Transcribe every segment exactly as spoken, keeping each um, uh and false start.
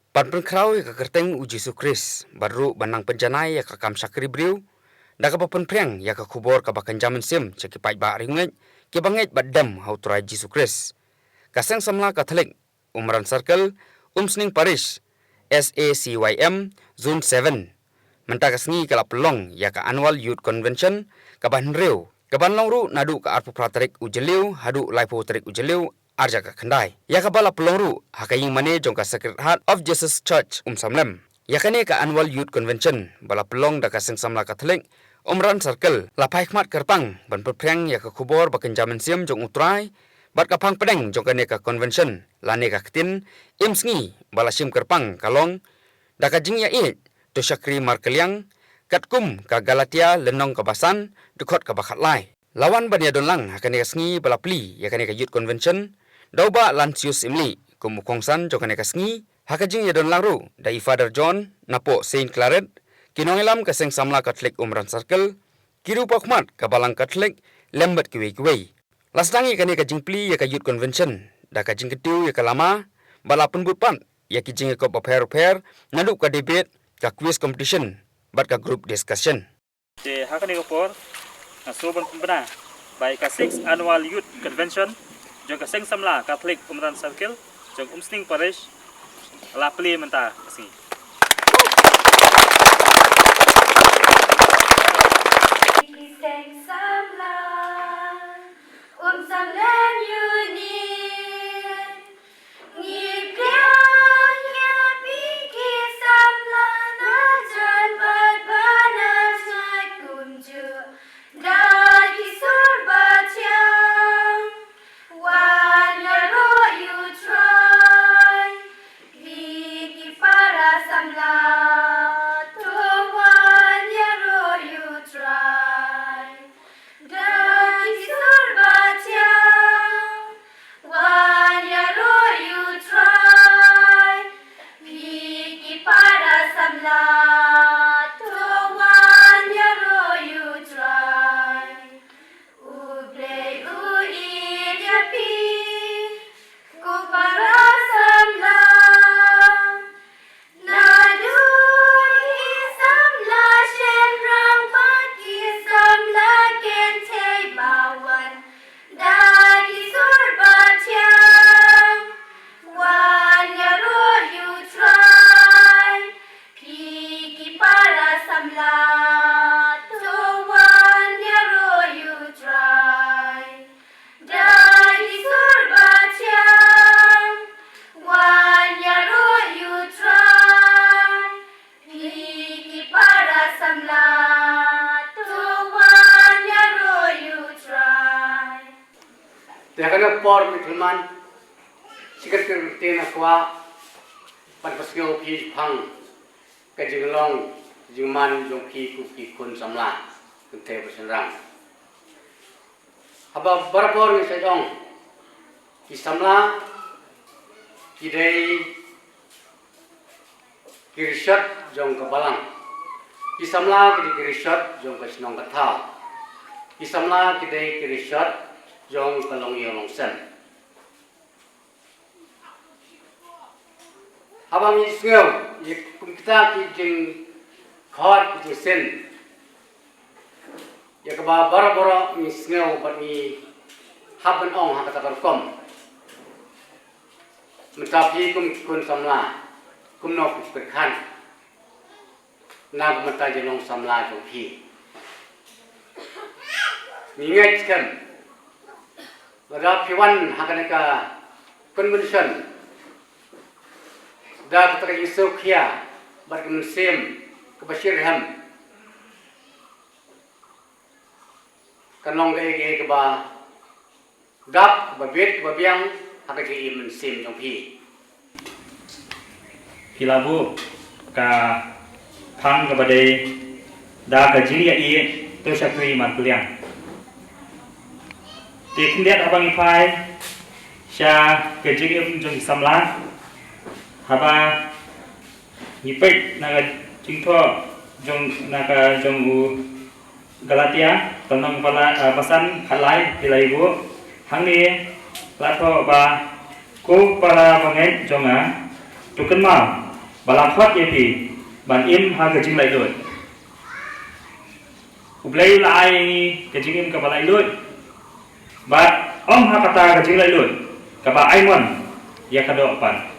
Ban pynkhraw ïa ka kyrteng U Jisu Khrist bad ruh ban nang pynjanai ïa ka kam shakri briew da kaba pynphriang ïa ka khubor kaba kynja mynsiem sha ki paidbah riewngeit kiba ngeit bad dem ha U Trai Jisu Khrist. Ka Seng Samla Katholik Umran Circle, Umsning Parish, S A C Y M, Zone seven, mynta ka sngi ka la pynlong ïa ka Annual Youth Convention kaba hynriew, kaban long ruh naduh ka arphew phra tarik u Jylliew haduh laiphew tarik u Jylliew arhajar khyndai, ïa kaba la pynlong ruh ha ka ïingmane jong ka Sacred Heart of Jesus Church Umsamlem. Ïa kane ka Annual Youth Convention ba la pynlong da ka Seng Samla Katholik Umran Circle la phai khmat kyrpang ban pynphriang ïa ka khubor ba kynja mynsiem jong U Trai bad ka phang pdeng jong kane ka convention lane ka ktien im sngi ba la shim kyrpang ka long da ka jingïaieit to shakri markylliang katkum ka Galatia lynnong kaba san dkhot kaba khatlai. La wan ban ïadon lang ha kane ka sngi ba la plie ïa kane ka Youth Convention da u Bah Lansius Syiemlieh kum u kongsan jong kane ka sngi. Ha ka jingïadon lang ruh da i Father John napoh Saint Claret, ki nongïalam ka Seng Samla Katholik Umran Circle, ki riew paw khmat ka Balang Katholik lem bad kiwei kiwei. La sdang ïa kane ka jingplie ïa ka Youth Convention da ka jingkyntiew ïa ka lama bad la pynbud pat ïa ki jingïakop bapher bapher naduh ka debate, ka quiz competition bad ka group discussion. Te ha kane ka por nga sngewbha ban pynbna ba ïa ka sixth Annual Youth Convention jong ka Seng Samla Katholik Umran Circle jong Umsning Parish la plie mynta ka sngi. Seng Samla Umsamlem Unit. Ngi pdiang ïa phi ki samla na jan bad ba na jngai kumjuh da ki sur ba thiang. Wan ïaroh ïa U Trai, phi ki para samla, to wan ïaroh ïa U Trai. Da ki sur ba thiang, wan ïaroh ïa U Trai. Phi ki para samla, to wan ïaroh ïa U Trai. U Blei u ïeit ïa phi, ko para samla. Naduh ki samla shynrang bad ki samla kynthei ba wan da ki sur ba thiang, wan ïaroh ïa U Trai. Phi ki para samla, to wan ïaroh ïa U Trai. Da ki sur ba thiang, wan ïaroh ïa U Trai. Phi ki para samla, to wan ïaroh ïa U Trai. Te ha kane ka por, Myntdu Thymmai, Secretary te nga kwah ban pynsngew phi shaphang ka jinglong jingman jong phi kum ki khun samla kynthei bad shynrang. Haba barabor ngi sa ong, ki samla ki dei ki rishot jong ka balang. Ki samla ki dei ki rishot jong ka shnong ka thaw. Ki samla ki dei ki rishot jong ka longïing longsem. Haba ngi sngew ïa kum kita ki jingkhot ki jingsngew ïa kaba baroh baroh ngi sngew bad ngi hap ban ong ha kata ka rukom. Mynta phi kum ki khun samla, kumno phi pyrkhat na ka bynta jinglong samla jong phi? Ngi ngeit skhem lada phi wan ha kane ka convention da kata ka jingsngewkhia bad ka mynsiem kaba shitrhem, kan long kaei kaei kaba dap, kaba bit, kaba biang ha ka jingim mynsiem jong phi. Phi la buh ka phang kaba dei da ka jingïaieit to shakri markylliang. Te khyndiat haba ngi phai sha ka jingim jong ki samla, haba ngi peit na ka jingthoh jong, na ka jong u Galatia, lynnong ba la, ah, ba san, khatlai, phi la ïohi hangne la thoh ba, ko para bangeit jong nga, to kynmaw ba la khot ïa phi ban im ha ka jinglaitluid. U Blei u la ai ïa ngi ka jingim kaba laitluid. Bad ym ha kata ka jinglaitluid kaba ai mon ïa ka doh pat.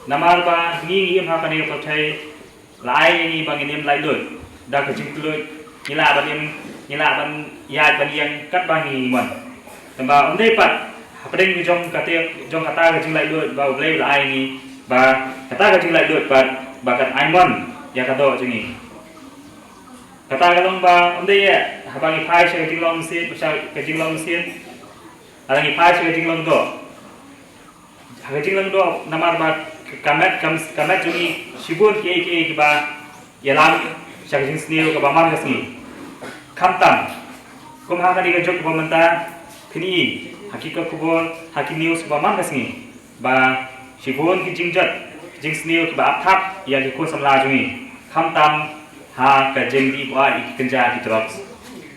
Namar ba ngi ngi im ha kane ka pyrthei, la ai ïa ngi ba ngin im laitluid da ka jingtluid. Ngi lah ban im, ngi lah ban ïaid ban ïeng katba ngi mon. Tangba ym dei pat hapdeng jong kata, jong kata ka jinglaitluid ba U Blei u la ai ïa ngi, ba kata ka jinglaitluid pat ba kan ai mon ïa ka doh jong ngi. Kata ka long ba ym dei ïa haba ngi phai sha ka jinglong mynsiem, sha ka jinglong mynsiem, haba ngi phai sha ka jinglong doh. Ha ka jinglong doh, namar ba ka met, ka, ka met jong ngi shibun kiei kiei kiba ïalam sha ka jingsniew kaba man ka sngi. Khamtam kum ha kane ka juk kaba mynta, phin i ha ki kot khubor, ha ki news kaba man ka sngi, ba shibun ki jingjot, ki jingsniew kiba ap thap ïa ki khun samla jong ngi. Khamtam ha ka jingdih buaid ïa ki kynja ki drugs.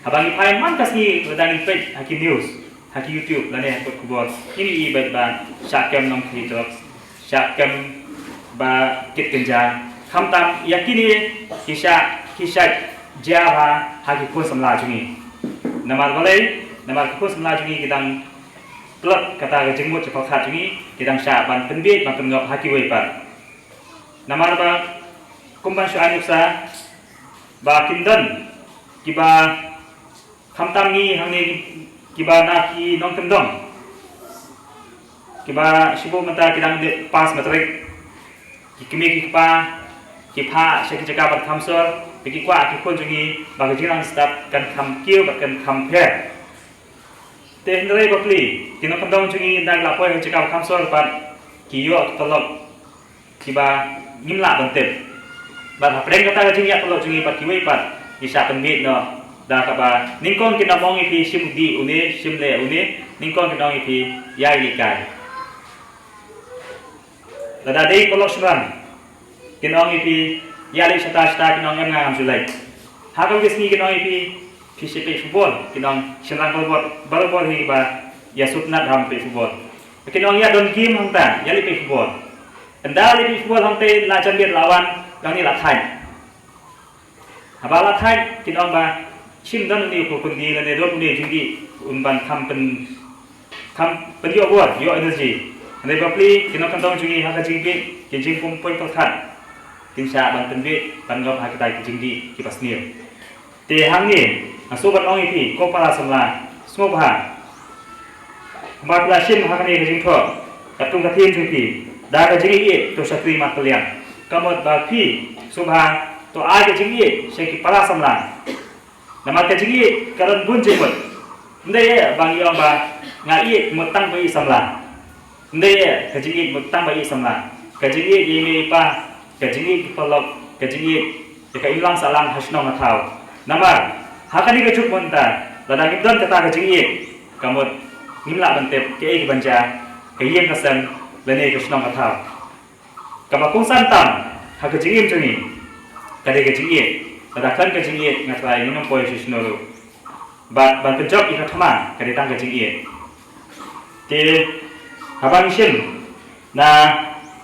Haba ngi phai man ka sngi, lada ngin peit ha ki news, ha ki YouTube lane ha kot khubor, ngin i bad ba shah kem nongkhlaiñ drugs, shah kem ba kit kynja. Khamtam ïa kine ki shah, ki shah jia bha ha ki khun samla jong ngi. Namar balei? Namar ki khun samla jong ngi ki dang tlot kata ka jingmut jingpyrkhat jong ngi, ki dang shah ban pynbieit ban pynngop ha kiwei pat. Namar ba kum ban shu ai nuksa ba kim don kiba, khamtam ngi hangne, kiba na ki nongkyndong kiba shibun mynta ki dang dep pass matric, ki kmie ki kpa ki phah sha ki jaka bad kham sor, ba ki kwah ki khun jong ngi ba ka jingrang stad kan kham kiew bad kan kham pher. Te hynrei bapli ki nongkyndong jong ngi ynda ki la poi ha jaka bad kham sor bad ki ïoh ki paralok kiba ngim lah ban tip. Bad hapdeng kata ka jingïaid paralok jong ngi bad kiwei pat, ngi shah pynbieit noh da kaba nyngkong kin ong ïa phi shim dih une, shim leh une, nyngkong kin ong ïa phi ïai leh kai. Lada dei paralok shynrang, kin ong ïa phi ïa leit shata shata, kin ong em nga ngam ju leit. Ha kawei ka sngi kin ong ïa phi, phi shu peit football, kin ong shynrang barabor, barabor hi ba ïa sngewtynnat ha peit football. Kin ong ïa don game hangta, ïa leit peit football. Ynda leit peit football hangta la jan miet la wan, la ngi la thait. Haba la thait kin ong ba shim don une u kyrpang dih lane don une u jingdih un ban kham pyn, kham pynïoh bor, ïoh energy. Hynrei bapli ki nongkyndong jong ngi ha ka jingbieit, ki jingpynpoi pyrkhat, kin shah ban pynbieit ban ngop ha kita ki jingdih kiba sniew. Te hangne nga sngewbha ban ong ïa phi ko para samla, sngewbha. Kumba phi la shim ha kane ka jingthoh, katkum ka theme jong phi, da ka jingïeit to shakri markylliang. Ka mut ba phi sngewbha to ai ka jingïeit sha ki para samla. Namar ka jingïeit ka don bun jingmut. Ym dei ïa ba ngi ong ba nga ïeit mut tang ba ïeit samla. Ym dei ïa ka jingïeit mut tang ba ïeit samla. Ka jingïeit ïa i mei i pa, ka jingïeit ki paralok, ka jingïeit ïa ka imlang sahlang ha shnong ha thaw. Namar ha kane ka juk mynta, lada ngim don kata ka jingïeit, ka mut ngim lah ban tip kaei kaban jia ka ïing ka sem lane ka shnong ka thaw. Kaba kongsan tam ha ka jingim jong ngi ka dei ka jingïeit. Lada khlem ka jingïeit, nga trai ngin ym poi sha shano ruh. Bad ban pynjop ïa ka thma ka dei tang ka jingïeit. Te haba ngi shim na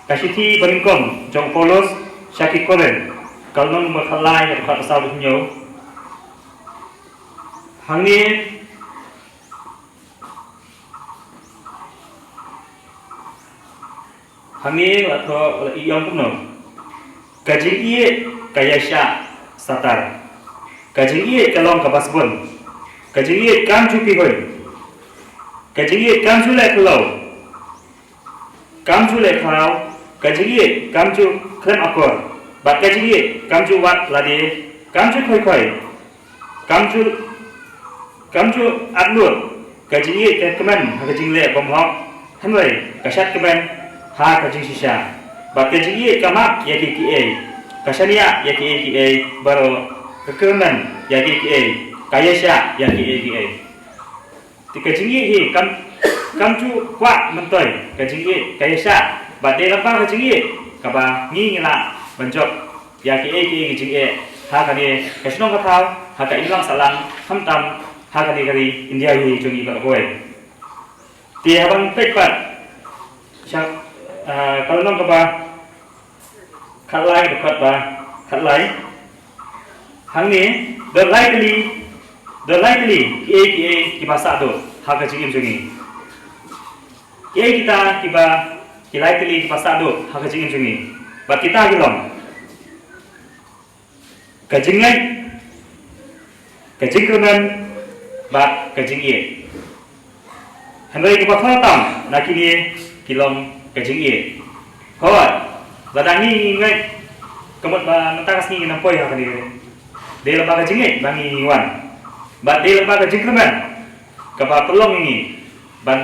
ka shithi banyngkong jong u Paulus sha ki Korinth, ka lynnong ba khatlai, ka dkhot ba saw bad hynñiew. Hangne, hangne la thoh, la ïoh kumno. Ka jingïeit ka ïaishah satar. Ka jingïeit ka long kaba sbun. Ka jingïeit kam ju pihuiñ. Ka jingïeit kam ju leh khlaw. Kam ju leh khlaw. Ka jingïeit kam ju khlem akor. Bad ka jingïeit kam ju wad lade. Kam ju khoi khoi. Kam ju, kam ju at lut. Ka jingïeit ka kmen ha ka jingleh bymhok, hynrei ka shad kmen ha ka jingshisha. Bad ka jingïeit ka map ïa kiei kiei, ka shaniah ïa kiei kiei baroh, ka kyrmen ïa kiei kiei, ka ïaishah ïa kiei kiei. Te ka jingïeit hi kam, kam ju kwah myntoi, ka jingïeit ka ïaishah. Bad dei lyngba ka jingïeit kaba ngi ngi lah ban jop ïa kiei kiei ki jingeh ha kane ka shnong ka thaw, ha ka imlang sahlang, khamtam ha kane ka ri India hi jong ngi baroh kawei. Te haba ngi peit pat sha, ah, ka lynnong kaba Khatlai, dkhot ba khatlai. Hangne don lai tylli, don lai tylli kiei kiei kiba sah duh ha ka jingim jong ngi. Kiei kita kiba, ki lai tylli kiba sah duh ha ka jingim jong ngi? Bad kita ki long ka jingngeit, ka jingkyrmen bad ka jingïeit. Hynrei kaba khraw tam na kine ki long ka jingïeit. Hooid, lada ngi ngi ngeit, ka mut ba mynta ka sngi ngin ym poi ha kane ka ri, dei lyngba ka jingngeit ba ngi ngi wan. Bad dei lyngba ka jingkyrmen kaba pynlong ïa ngi ban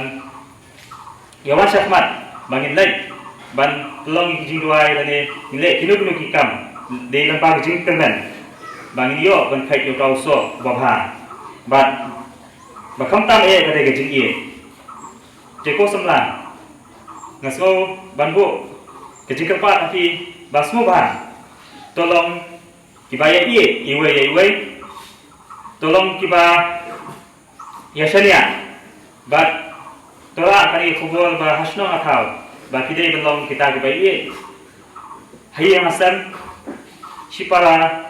ïa wan shakhmat, ba ngin leit ban pynlong ki jingduwai lane ngin leh kino kino ki kam, dei lyngba ka jingkyrmen ba ngin ïoh ban peit ïa uta u soh uba bha. Bad ba khamtam eh ka dei ka jingïeit. Te ko samla, nga sngew ban buh ka jingkyrpad ha phi ba sngewbha to long kiba ïa ïeit iwei ïa iwei, to long kiba ïa shaniah. Bad to rah kane ka khubor ba ha shnong ha thaw ba phi dei ban long kita kiba ïeit ha ïing ha sem, shipara,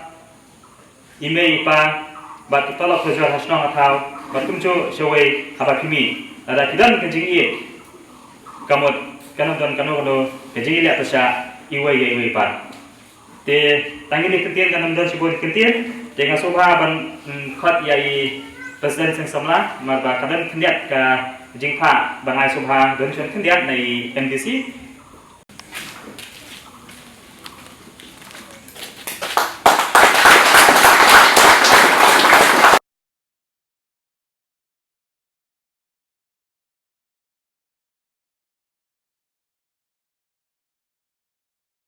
i mei i pa, bad ki paralok parajor ha shnong ha thaw, bad kumjuh shawei haba phi mih. Lada phi don ka jingïeit, ka mut kan ym don kano kano ka jingïaleh pyrshah iwei ïa iwei pat. Te tang kine ki kyntien, kan ym don shibun ki kyntien. Te nga sngewbha ban, mm, khot ïa i President Seng Samla, namar ba ka don khyndiat ka jingphah ban ai sngewbha, don shibun khyndiat na i M D C.